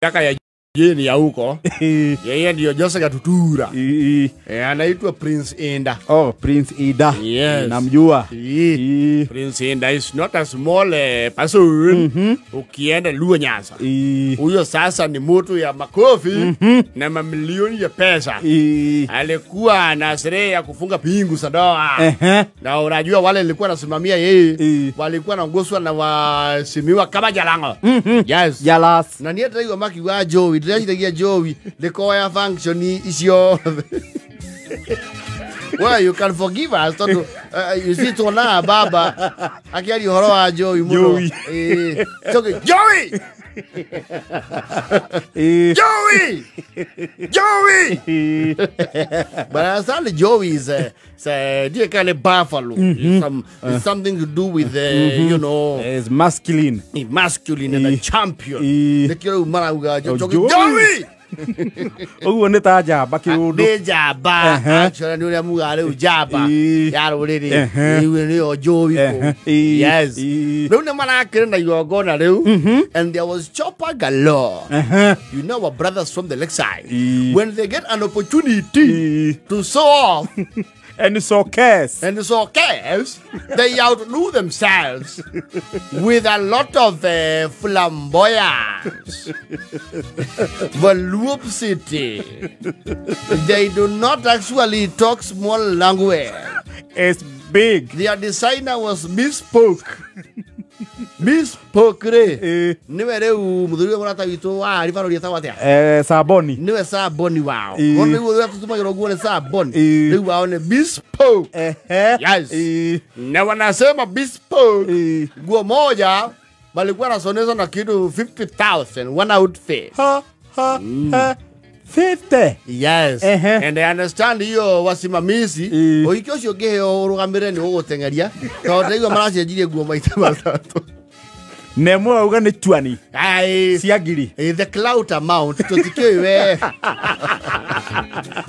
Miaka ya jini ya huko. Yeye ndio Jose Gatutura. Anaitwa Prince Inda. Oh, Prince Inda. Yes. Namjua. Prince Inda is not a small person. Ukienda Luo Nyanza. Huyo sasa ni mtu ya makofi na mamilioni ya pesa. Alikuwa na sherehe ya kufunga pingu za ndoa. Na unajua wale nilikuwa nasimamia yeye, walikuwa naongozwa na wasimiwa kama Jalango. Yes. Jalas. Na niye ndiraigua makiuga Joey, ndiraciragia Joey rikoya function icio. Well, you can forgive us tondu you see tuonaga baba akiaria uhoro wa Joey muno. Joey. Joey! Joey! Joey! But I understand Joey is a dear kind of buffalo. It's something to do with you know, it's masculine. It's masculine and a champion. Joey! Uguo nĩ ta njamba kĩũndũ. Nĩ njamba. Actually nĩ ũrĩa mugaga rĩu njamba ya rũrĩrĩ. Rĩu nĩyo Joey kũu. Yes. Rĩu nĩ marakĩrĩ na igongona rĩu. And there was chopper galore. You know our brothers from the lakeside. When they get an opportunity to show off and so cares. And so cares, they outdo themselves with a lot of flamboyance, voluptuosity. They do not actually talk small language. It's big. Their designer was bespoke. Bespoke re. Niwe rĩu mũthuri ũyũ mũrata witũ wa River Road etagwo atĩa? Saboni. Niwe Saboni wao. Ona rĩu ũrĩa tũtũmagĩrwo nguo nĩ Saboni. Rĩu wao nĩ bespoke. Yes. Na wanasema bespoke. Nguo moja walikuwa wanasoneza na kitu 50,000 one outfit. Ha ha ha. 50. Yes. And I understand hiyo wasimamizi ũhiki ũcio ũngĩheo ũrũgamĩrĩre nĩ ũgũteng'eria tondũ ndaigua maracenjirie nguo maita matatũ. Nemo auga nĩ tuani. Ai cia ngiri. The clout amount tũtikĩũĩ we.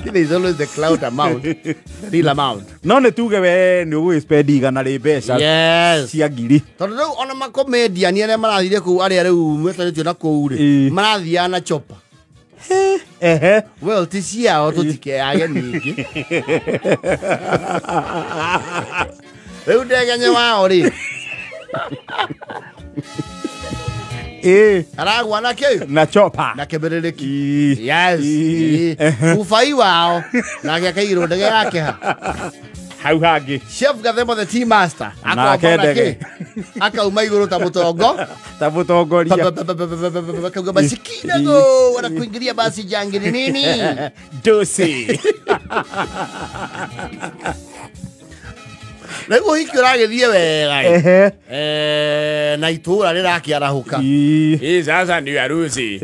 There is always the clout amount, the real amount. No nĩ tuge we nĩ ũgũgĩspend igana rĩ mbeca. Yes. Cia ngiri. Tondũ rĩu ona makomedian arĩa marathire kũu arĩa rĩu metanĩtio na kũu rĩ marathiaga na chopper. Well, ti ciao tũtikeage ningĩ. Rĩu ndegenye wao rĩ aragwa na kĩ? Na chopper. Na kĩbĩrĩrĩki. Yes. Ubai wao nake akaigĩrwo ndege yake ha. Hau hangĩ. Chef Gathemba the tea master. Nake ndege. Akauma igũrũ ta mũtongo. Ta mũtongoria. Akauga basi kidogo wanakuingilia basi jangili nini? Dosi. Rĩu ũhiki ũragĩthiĩ wega na itũũra rĩrakĩarahũka. Hii sasa ndio harusi.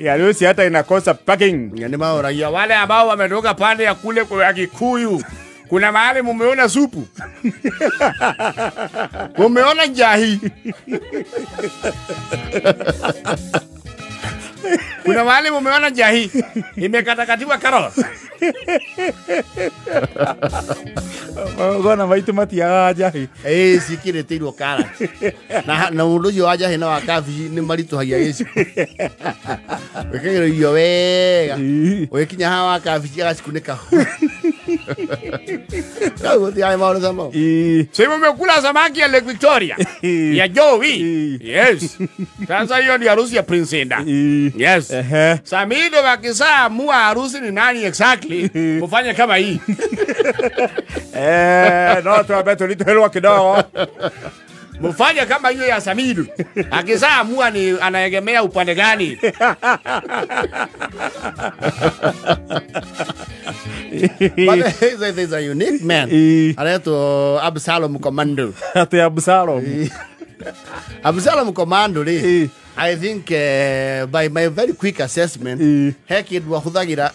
Harusi hata inakosa parking. Nĩ maũragia wale ambao wametoka pande ya kule kwa Kikuyu. Kuna mahali mumeona supu. Mumeona njahi. Kuna mahali mumeona njahi imekatakatiwa karot. Gona maitu matiaga njahi. Cikĩrĩtĩirwo karati. Na mũndũ ũcio wa njahi na wa kabici nĩ maritũhagia gĩciko. Wĩkagĩrwo irio wega. Ũgĩkinya haha wa kabici agacikunĩka. Si mumekula samaki ya Lake Victoria ya Joey. Yes. Sasa hiyo ni harusi ya Prince Inda. Yes. Samido wakisaa mua harusi ni nani exactly mufanye kama hii. No tuambe tulitolewa kidogo. Mufanye kama hiyo ya Samido. Akisaa mua ni anaegemea upande gani? But he's a unique man. Anaitwa Absalom Commando. Ati Absalom. Absalom Commando ri. I think by my very quick assessment, he kĩndũ ahũthagĩra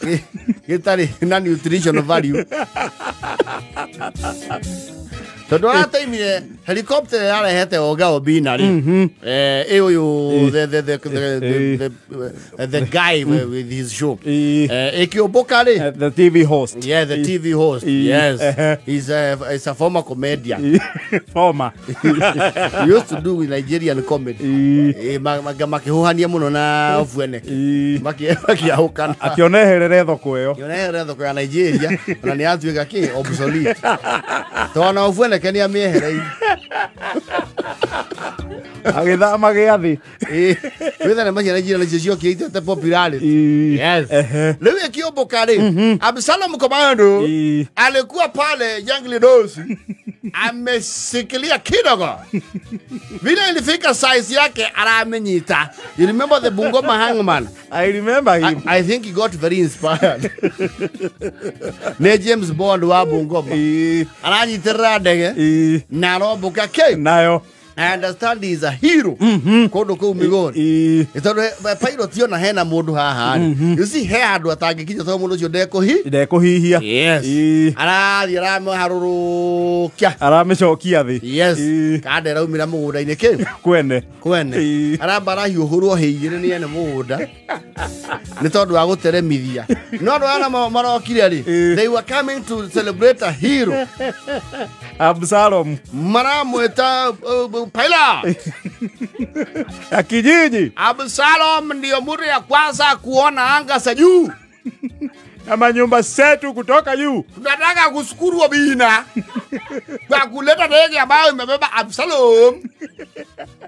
gĩtarĩ na nutritional value. Tondu arataimire helicopter yarehete Oga Obina ri. Uyu the guy with his show. Ikiumbuka ri. The TV host. Yeah, the TV host. Yes. He's a former comedian. Former. He used to do with Nigerian comedy. Makihuhania muno na Ofweneke. Makiahukana. Akioneherere thoko iyo. Akioneherere thoko ya Nigeria na ni atuika ki obsolete. Tona Ofweneke ni amiehereire. Agithama giathi. Witha na macia Nigeria nacio ciokire itete popularity. Yes. Riu ikiumbuka ri, Absalom Komando alikuwa pale Jungle Dosi ameshikilia kidogo. Vile ilifika size yake aramenyita. You remember the Bungoma hangman? I remember him. I think he got very inspired. Ne James Bond wa Bungoma. Aranyitira ndege na arombuka ke. Nayo. I understand he is a hero. Kondo kuu Migori. Itondo pilot yona hena mundu haha. You see he andu atangikinya to mundu ucio ndekuhihia. Yes. Arathi aramuharurukia. Aramicokia thi. Yes. Kande araumira mugunda-ini ki? Kwene. Kwene. Aramba arahiuhurwo hĩ igĩrĩ nĩ ene mugunda. Nĩ tondu wa guteremithia. No andu aya marokire ri. They were coming to celebrate a hero. Absalom. Maramweta pilot. Ya kijiji. Absalom ndio mtu ya kwanza kuona anga za juu. Kama nyumba zetu kutoka juu. Tunataka kushukuru Obina kwa kuleta ndege ambayo imebeba Absalom.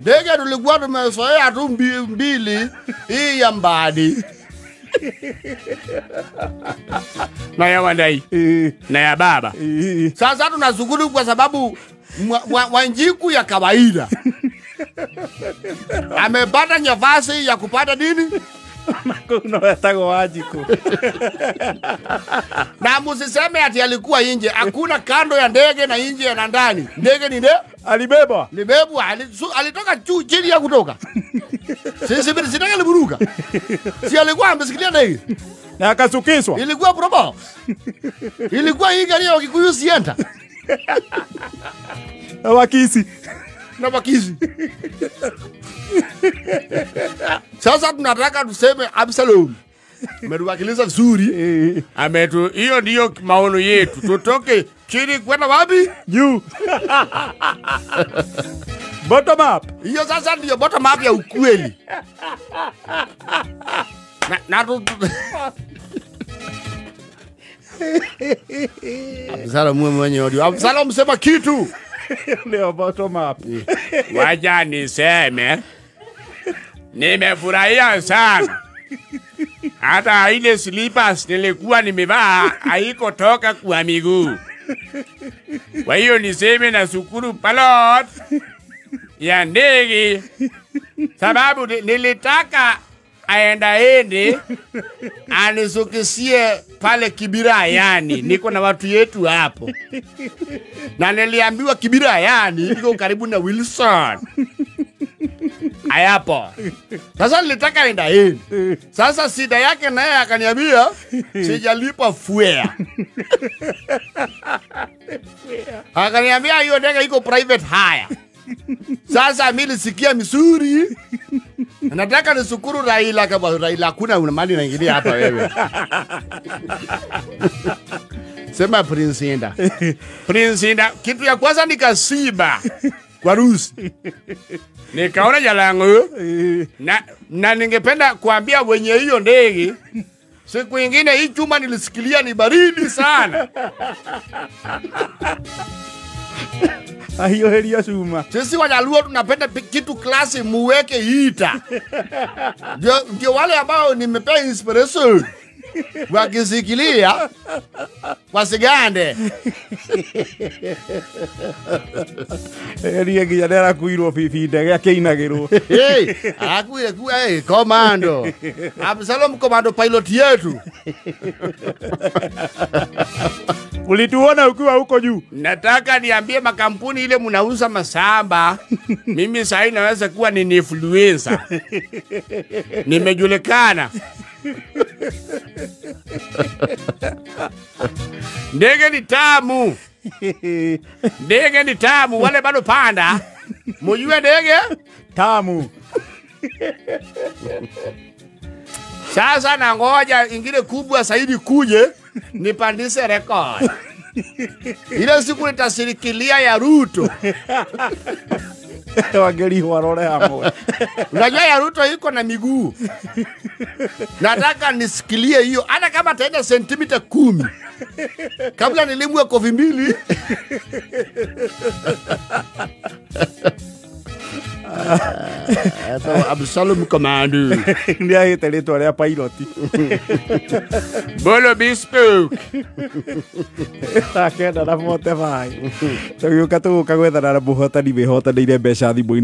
Ndege tulikuwa tumezoea tu mbili hii ya Mbadi. Na ya Wandai. Na ya baba. Sasa tunashukuru kwa sababu Wanjiku ya kawaida amepata nafasi ya kupata nini? Makuno yatago Wanjiku. Na musiseme ati alikuwa nje. Hakuna kando ya ndege na nje na ndani. Ndege ni ndege? Alibebwa. Alibebwa, alitoka juu chini ya kutoka. Sisi sitaka aliburuka. Si alikuwa amesikilia ndege. Na akasukiswa. Ilikuwa probo. Ilikuwa hii gari ya Kikuyu sienta. Na Wakisi. Na Wakisi. Sasa tunataka tuseme Absalom ametuwakilisha vizuri. Ametu hiyo ndio maono yetu. Tutoke chini kwenda wapi? Juu. Bottom up. Hiyo sasa ndio bottom up ya ukweli. Na Absalom mwenye audio. Absalom sema kitu. Ndio bottom up. Wacha niseme nimefurahia sana. Hata ile slippers nilikuwa nimevaa haikotoka kwa miguu. Kwa hiyo niseme na shukuru pilot ya ndege, sababu nilitaka aendaende anisukisie pale Kibira, yani niko na watu yetu hapo. Na niliambiwa Kibira yani iko karibu na Wilson. Ayapo. Sasa nilitaka aendaende. Sasa sida yake naye akaniambia sijalipa fuel. Akaniambia hiyo ndege iko private hire. Sasa mimi nilisikia misuri. Nataka nishukuru Raila kama Raila kuna mali naingilia hapa wewe. Sema Prince Inda. Prince Inda, kitu ya kwanza nikasiba kwa rusi. Nikaona jalango na ningependa kuambia wenye hiyo ndege siku nyingine hii chuma nilisikilia ni baridi sana. Ahiyo heria chuma. Sisi Wajaluo tunapenda kitu klasi, muweke hita. Ndio wale ambao nimepea inspiration wakisikilia wasigande. Heria nginya nderakuirwo bibi ndege akĩinagĩrwo. Hey, akuire ku hey, komando. Absalom komando pilot yetu. Ulituona ukiwa huko juu. Nataka niambie makampuni ile mnauza masamba. Mimi sasa naweza kuwa ni influencer. Nimejulikana. Ndege ni tamu. Ndege ni tamu, wale bado panda. Mujue ndege Tamu. Sasa na ngoja ingine kubwa zaidi kuje nipandishe record. Ile siku nitashirikilia ya Ruto. Wangeri warore hamwe. Unajua ya Ruto iko na miguu. Nataka nisikilie hiyo hata kama taenda sentimita 10. Kabla nilimwe kofi 2. Absalom Commando. Nĩ ahĩte rĩtwa rĩa pilot. Bolo bespoke. 9:45. Tũgĩũka tũgũka gwethana na mũhotani wĩhotanĩire mbeca thimũ-inĩ.